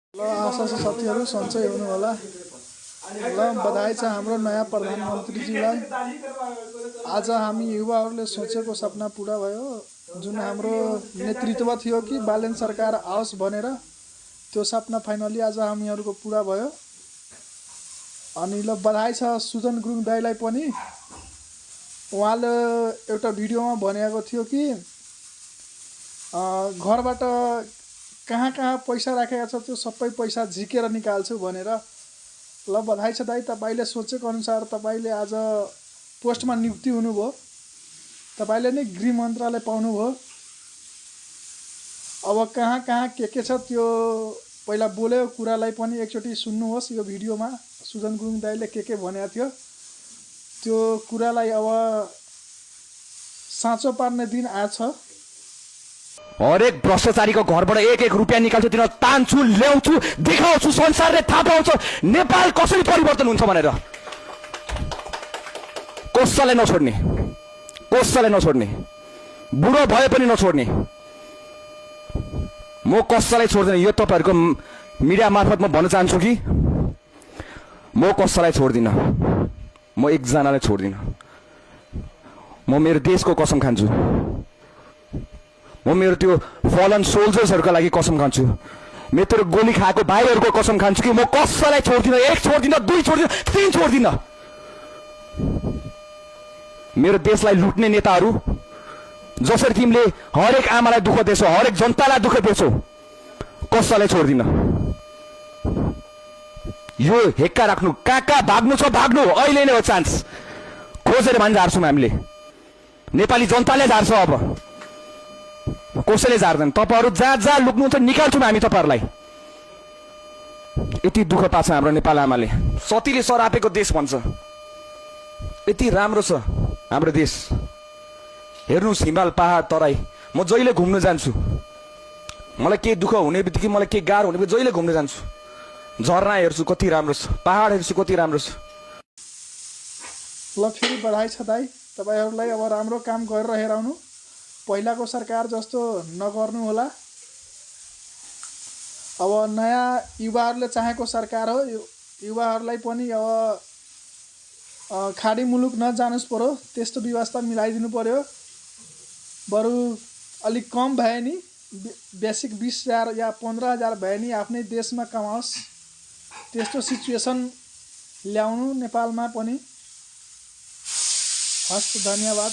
ल आशा छ साथीहरू सन्चै हुनु होला। ल बधाई छ हाम्रो नयाँ प्रधानमन्त्रीजीलाई। आज हामी युवाहरूले सोचेको सपना पुरा भयो। जुन हाम्रो नेतृत्व थियो कि बालेन सरकार आओस् भनेर, त्यो सपना फाइनली आज हामीहरूको पुरा भयो। अनि ल बधाई छ सुजन गुरुङ दाइलाई पनि। उहाँले एउटा भिडियोमा भनेको थियो कि घरबाट कहाँ कहाँ पैसा राखेको छ त्यो सबै पैसा झिकेर निकाल्छु भनेर। ल बधाई छ दाइ, तपाईँले सोचेको अनुसार तपाईँले आज पोस्टमा नियुक्ति हुनुभयो। तपाईँले नै गृह मन्त्रालय पाउनुभयो। अब कहाँ कहाँ के छ त्यो पहिला बोलेको कुरालाई पनि एकचोटि सुन्नुहोस्। यो भिडियोमा सुजन गुरुङ दाइले के भनेको थियो त्यो कुरालाई अब साँचो पार्ने दिन आछ। हरेक भ्रष्टाचारीको घरबाट एक रुपियाँ निकाल्छु, तिनीहरू तान्छु, ल्याउँछु, देखाउँछु, संसारले थाहा पाउँछ नेपाल कसरी परिवर्तन हुन्छ भनेर। कसैलाई नछोड्ने, कसैलाई नछोड्ने, बुढो भए पनि नछोड्ने। म कसैलाई छोड्दैन। यो तपाईँहरूको मिडिया मार्फत म भन्न चाहन्छु कि म कसैलाई छोड्दिनँ। म एकजनालाई छोड्दिनँ। म मेरो देशको कसम खान्छु। म मेरो त्यो फलन सोल्जर्सहरूको लागि कसम खान्छु। मेरो गोली खाएको भाइहरूको कसम खान्छु कि म कसैलाई छोड्दिनँ। एक छोड्दिनँ, दुई छोड्दिनँ, तीन छोड्दिनँ। मेरो देशलाई लुट्ने नेताहरू जसरी तिमीले हरेक आमालाई दुःख दिएछौ, हरेक जनतालाई दुःख दिएछौ, कसैलाई छोड्दिनँ। यो हेक्का राख्नु, कहाँ कहाँ भाग्नु छ भाग्नु, अहिले नै हो चान्स। खोजेर भन्छ झार्छौँ हामीले, नेपाली जनताले झार्छ। अब कसैले झार्दैन। तपाईँहरू जहाँ जहाँ लुक्नुहुन्छ निकाल्छौँ हामी तपाईँहरूलाई। यति दुःख पाछ हाम्रो नेपाल आमाले। सतीले सरापेको देश भन्छ। यति राम्रो छ हाम्रो देश। हेर्नुहोस् हिमाल पहाड तराई। म जहिले घुम्न जान्छु, मलाई केही दुःख हुने बित्तिकै, मलाई केही गाह्रो हुने बित्तिकै जहिले घुम्न जान्छु। झरना हेर्छु कति राम्रो छ, पहाड हेर्छु कति राम्रो छ। ल फेरि बधाई छ दाइ तपाईँहरूलाई। अब राम्रो काम गरेर हेराउनु, पहिलाको सरकार जस्तो नगर्नु होला। अब नयाँ युवाहरूले चाहेको सरकार हो। युवाहरूलाई पनि अब खाडी मुलुक नजानुस् पर्यो, त्यस्तो व्यवस्था मिलाइदिनु पर्यो। बरु अलिक कम भए नि, बेसिक 20,000 या 15,000 भए नि आफ्नै देशमा कमाओस्, त्यस्तो सिचुएसन ल्याउनु नेपालमा पनि। हस्, धन्यवाद।